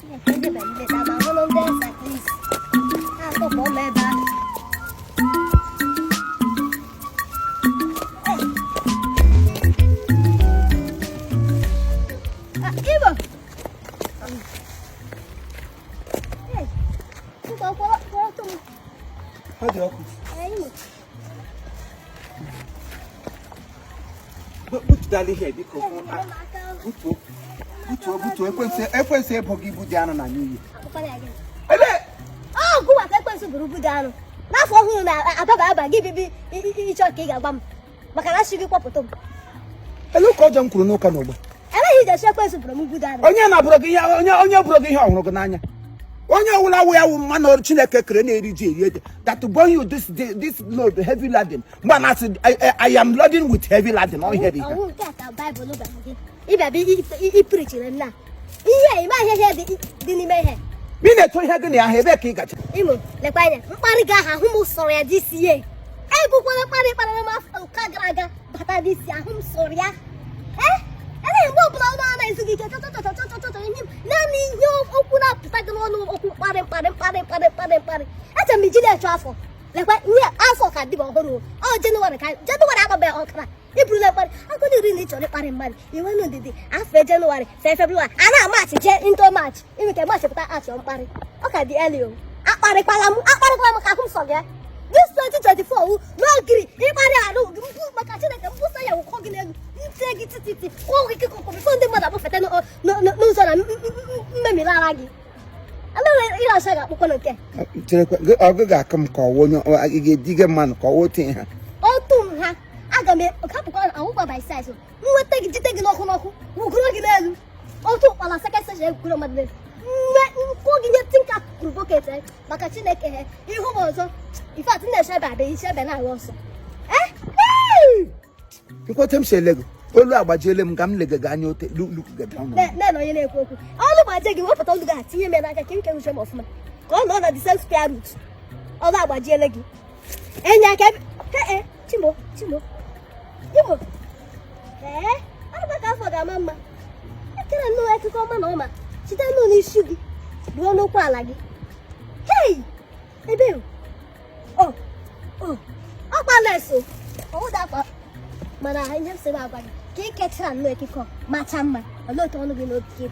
Chineke ndị bịara ileta ma hụrụ ndị cyclist na-atọpụ m ebe ahụ. Ah, Igbo! Hey, biko, kwọrọ m. Ọ dị ọkụ. Ee, Imo. Butudala ihe biko. Butuo. Butuo butuo ekwensu ekwensu ebo gị ibu dị anụ na New Year. Ele! Ọ gụwa ka ekwensu buru ibu dị anụ. N'afọ ọhụrụ na-ababa aba gị bibi ịchọ ka ị ga-agwa m maka na asị gị kwọpụta m. Ele ụka ọjọọ m kwuru n'ụka n'ogbe. Eleghị ije sị ekwensu buru m ibu dị anụ. Onye na-abụrụ gị ihe onye onye bụrụ gị ihe ọ hụrụ gị n'anya. Onye ọwụla wụ ya wụ mmanụ ọrụ Chineke kere na-eri ji eri ede that to born you this this load heavy laden mgbe a na-asị I am loading with heavy laden ọ ihe dị ihe. Ọwụ nke a ka Baịbụl gwara gị. Ịbịa bụ iprichiri nna. Ihe ịma ihe ihe dị n'ime ihe. Ị na-eto ihe gị na ya ha ebee ka ị gacha? Imo lekwa anya mkparị gị ahụ ahụ m sọrọ ya this year. Ebukwala mkparị kparịrị m afọ ụka gara aga bata this year ahụ m sọrọ ya. Ee eleghị mgbe ọbụla ọnụ a na-ezu gị ike chọchọchọchọchọchọ ihe naanị ihe okwu na-apụta gị n'ọnụ okwu mkparị mkparị mkparị mkparị mkparị mkparị eche m iji na-echu afọ lekwa ihe afọ ka dịba ọhụrụ ọ Jenụwarị ka Jenụwarị agbabeghị ọkara iburula mkparị akụkọ iri na ị chọrọ ịkparị mmadụ inwe ndidi afọ Jenụwarị fe Febrụwarị a na Maachị jee into Maachị inwe ike Maachị pụta achọ mkparị ọ ka dị early o akparịkwala m akparịkwala m ka ahụ m sọ gị this 2024 wụ n'ogiri ịkparị arụ mpụ maka Chineke mpụsa ya wụkọ gị n'elu ntie gị tititi kwụọ gị kịkọkọ before ndị mmadụ agbafeta n'ụzọ na mmemiri ara gị ịrasha ga-akpụkọ nke Cherekwa, ọ gị ga-akụ m ka ọwụ onye ị ga-edige mmanụ ka ọwụ otu ihe. Otu m ha aga m hapụkwa awụkwa by size m nweta gị jite gị n'ọkụ n'ọkụ wugoro gị n'elu otu ụkpala second station egwugoro mmadụ n'elu mgbe nkụ gị nye tinka kwuru bucket maka Chineke ha ihu m ọzọ in fact na-eche ebe abịa isi ebe na-agba ọsọ Nkwete m si ele gị olu agbajiele m ka m lege gị anya ote look gị down. Na onye na-ekwu okwu olu gbajie gị wepụta olu gị a tinye m n'aka ka nke uche m ọfụma ka ọ nọ na the same square root olu agbajiele gị enyi aka ee chimo chimo chimo ee ọrụkwa ka afọ ga-ama mma ekere nnọọ ekike ọma na ọma site nnọọ n'isi gị ruo n'ụkwụ ala gị hei ebe o o ọkwa na-eso ọwụda akwa mana ihe m sị m agwa gị ka ị kechara nnọọ ekike macha mma olee otu ọnụ gị n'obi gị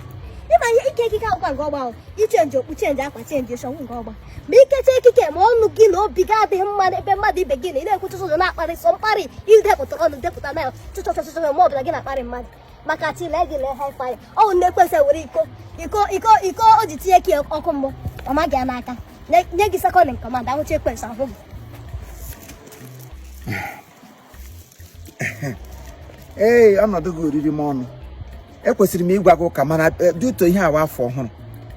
ịma ihe ike ekike akwụkwọ nke ọgba ahụ ichenji okpu chenji akwa chenji shọwụ nke ọgba ma ikecha ekike ma ọnụ gị na obi gị adịghị mma n'ebe mmadụ ibe gị na ị na-ekwu chụchụ na-akparị sọ mkparị idepụta ọnụ depụta na chụchọchọchọchọ ma ọ bụla gị na-akparị mmadụ maka chi lee gị lee hellfire ọ wụ nne ekwensị were iko iko iko iko o ji tinye key ọkụ mmụọ ọ maghị ya n'aka nye gị second in command ahụcha ekwensị ahụ gị. Ee, ọnọdụ gị oriri m ọnụ ekwesịrị m ịgwa gị ụka mana due to ihe awa afọ ọhụrụ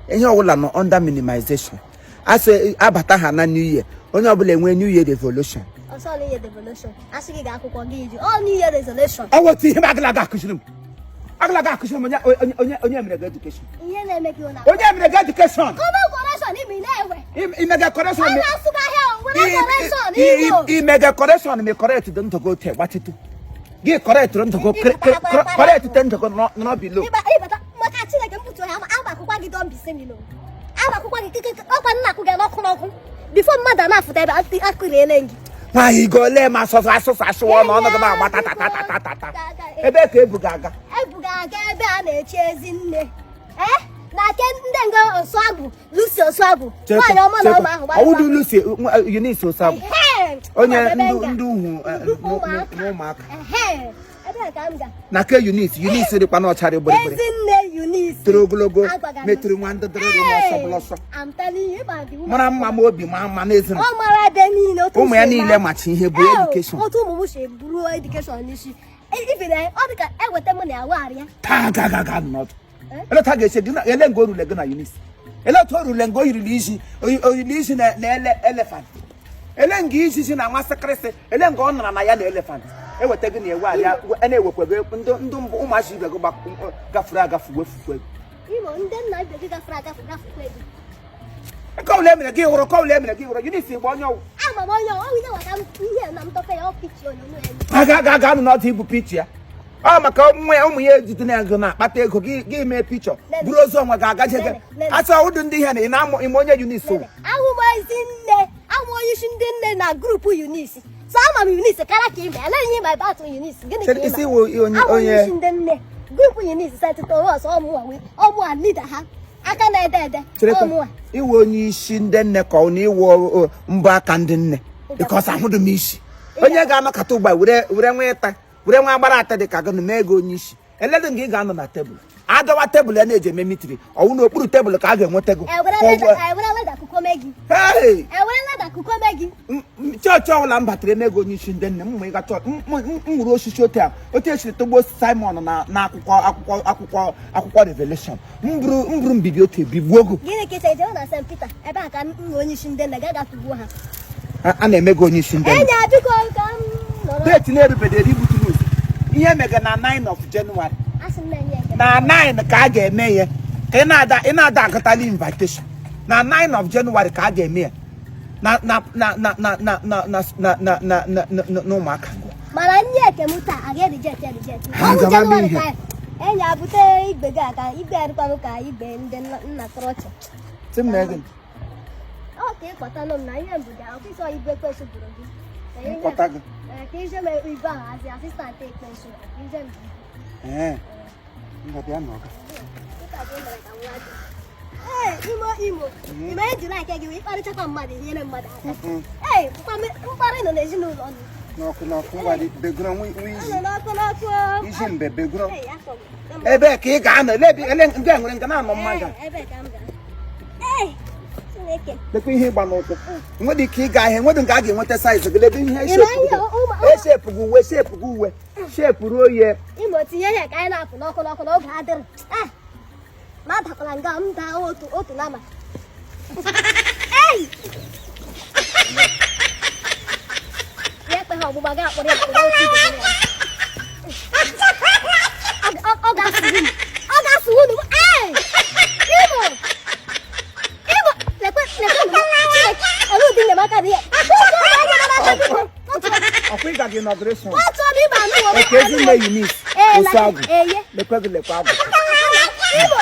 ihe ọbụla nọ under minimization asị abata ha na new year onye ọbụla enwee new year revolution ọsọ new year revolution asị gị ga akwụkwọ gị iji ọ new year resolution ọ weta ihe m agala aga akụziri m agala aga akụziri m onye onye onye onye mere gị education ihe na-eme gị na onye mere gị education kọba correction imi na-ewe imega correction a na-asụga ahịa were correction imo imega correction me correct dị ndụ gị ote gbatịtụ gị correct ndụ gị correct te ndụ gị nọ below ịbata maka Chineke mkpuchi ọhịa ama akwụkwọ gị don bise milo ama akwụkwọ gị keke ọkwa nna akwụ gị n'ọkụ n'ọkụ before mmadụ a na-afụta ebe akụriele gị nwaanyị go ole ma asụsụ asụsụ asụwa ọnụ ọnụ gị na-agba tatatatata ebe ka ebuga aga ebuga aga ebe a na-eche ezi nne ee na ke ndị nga Osuagwu Lucy Osuagwu nwaanyị ọma na ọma ahụ ọwụdụ Lucy Eunice Osuagwu onye ndị uhu n'ụmụaka na ke Eunice Eunice dịkwa n'ọchara gbịrịgbịrị toro ogologo metụrụ nwa ndị dịrị ọsọ bụla ọsọ mara mma ma obi ma mma n'ezinụlọ ụmụ ya niile machi ihe bụ education otu ụmụ m si buru education n'isi ọ dị ka eweta m na ya wagharịa taa ga ga ga n'ọdụ ele otu a ga-esi gị na ele nga o rule gị na Eunice ele otu o rule nga o yirili isi oyiri isi na ele elephant ele nga isi na nwa sịkịrịsị ele nga ọ nara na ya na elephant eweta gị na ewe arịa na-ewekwa gị ndị ndị mbụ ụmụazị ibe gị gafere agafe wefukwe Imo ndị nna ibe gị gafere agafe gafekwa ego kọwụla emere gị hụrụ kọwụla emere gị hụrụ Eunice gba onye ọwụ ama m onye ọwụ ihe wata ihe na m tọfe ya ọ pichi onyonyo ya aga aga aga nọ n'ọdụ ibu pichi ya Ọ maka nwa ya, ụmụ ya ejide na ego na-akpata ego gị gị mee picture buru ozu onwe gị agaje gị asị ụdị ndị ihe na ị na-amụ ime onye Eunice o. Awụ m ezi nne, awụ m onye isi ndị nne na group Eunice. So ama m Eunice kara ka ime ele ihe ma about Eunice. Gịnị ka isi ị wụ onye ma? onye Awụ isi ndị nne group Eunice St. Thomas ọmụwa wee ọmụwa leader ha aka na-ede ede ọmụwa. Ị wụ onye isi ndị nne ka ọ na ị wụ mbọ aka ndị nne because ahụdụ m isi onye ga-anọkọta ugbu a were were nwa ịta were nwa agbara ata dị ka gị mee gị onye isi eledo nga ị ga-anọ na tebụl adọwa tebụl ya na-eji eme meeting ọ wụ n'okpuru tebụl ka a ga-enweta gị. Chọọchị ọbụla m batara eme gị onye isi ndị nne m ma ị ga chọọchị m wuru osisi otu a otu esiri tụgbuo Simon na akwụkwọ akwụkwọ akwụkwọ akwụkwọ Revelation m buru mbibi otu ebigbuo gị. A na-eme gị onye isi ndị nne date na-erubedị eri gbuturu ụzọ ihe mega na 9 of January na 9 ka a ga-eme ya ka ị na-ada ị na-ada agụtala invitation na 9 of January ka a ga-eme ya na na na na na na na na na na na na na n'ụmụaka ngwa mana nye eke m taa a ga-ereject ereject ọ bụ January ka enyi abute igbe gị aka igbe arịkwanụ ka igbe ndị nna krọchị ọ ka ịkpọtanụ m na ihe mbụ dị ọfịs igwe ekwensu bụrụ gị mkpọta gị ka ije m ibe ahụ hazi assistant ekwensu ka ije m ee ngwa bịa n'ọga ee imo imo ime eji na-eke gị wee kparịchakwa mmadụ nyere mmadụ aka ee mkparị nọ n'ezinụlọ nụ n'ọkụ n'ọkụ ngwa begoro nwa isi n'ọkụ n'ọkụ isi mbe begoro ebe ka ị ga-anọ ele ndị a nwere nga na-anọ mma ga lekwa ihe ịgba n'ụkwụ nwedị ike ịga ahịa nwedị nke a ga-enweta size gị lebe ihe eshepụ gị uwe shepụ gị uwe shepụ ruo ya imo tinye ihe ka anyị na-apụ n'ọkụ n'ọkụ n'oge adịrị ah! ma adakwala nga m daa otu otu nama ya ekpe ha ọgbụgba ga akpọrọ ya akpọrọ otu ibe ya. Ọ ga-asụ unu ee imo imo lekwe lekwe Chineke ọrụ ụdị enyemaka dị ya ọkwa ịga gị inauguration otu ọbụ ịba anụ eke ezi nne Eunice osu agwụ lekwe gị lekwe agwụ imo